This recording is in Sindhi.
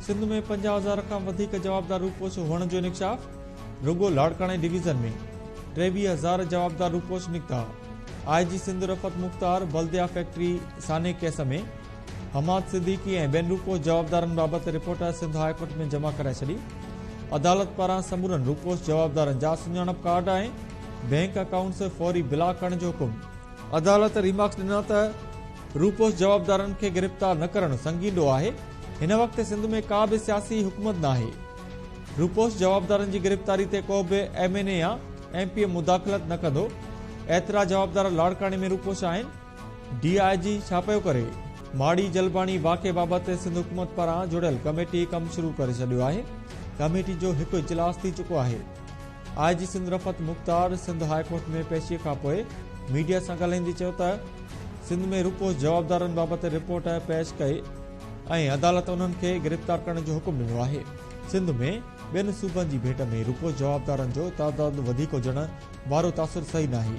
سنڌ ۾ 50 هزار کان وڌيڪ جوابدار روپوش هئڻ جو انڪشاف، رڳو لاڙڪاڻي ڊويزن ۾ 23 هزار جوابدار روپوش نڪتا، آء جي سنڌ رفعت مختار بلديا فيڪٽري سانحي ڪيس ۾ حماد صديقي ۽ ٻين روپوش جوابدارن بابت رپورٽ سنڌ هاء ڪورٽ ۾ جمع ڪرائي ڇڏي، عدالت پاران سمورن روپوش جوابدارن جا سڃاڻپ ڪارڊ ۽ بئنڪ اڪائونٽس فوري بلاڪ ڪرڻ جو حڪم. عدالت ريمارڪس ڏنا ته روپوش جوابدارن کي گرفتار نه ڪرڻ سنگين ڏوهه آهي، هن وقت سنڌ ۾ ڪا به سياسي حڪومت ناهي، روپوش جوابدارن جي گرفتاري تي ڪو به ايم اين اي يا ايم پي اي مداخلت نه ڪندو، ايترا جوابدار لاڙڪاڻي ۾ روپوش آهن، ڊي I جي ڇا پيو ڪري؟ ماڙي جلباڻي واقعي بابت سنڌ حڪومت پاران جوڙيل ڪميٽي ڪم شروع ڪري ڇڏيو آهي، ڪميٽي جو هڪ اجلاس ٿي چڪو آهي. آء جي سنڌ رفعت مختار سنڌ هاء ڪورٽ ۾ پيشي کانپوء ميڊيا سان ڳالهائيندي چيو ته سنڌ ۾ روپوش جوابدارن بابت رپورٽ پيش ڪئي ۽ عدالت انهن کي گرفتار ڪرڻ جو حڪم ڏنو آهي، سنڌ ۾ ٻين صوبن جي ڀيٽ ۾ روپوش جوابدارن جو تعداد وڌيڪ هجڻ وارو تاثر صحيح ناهي.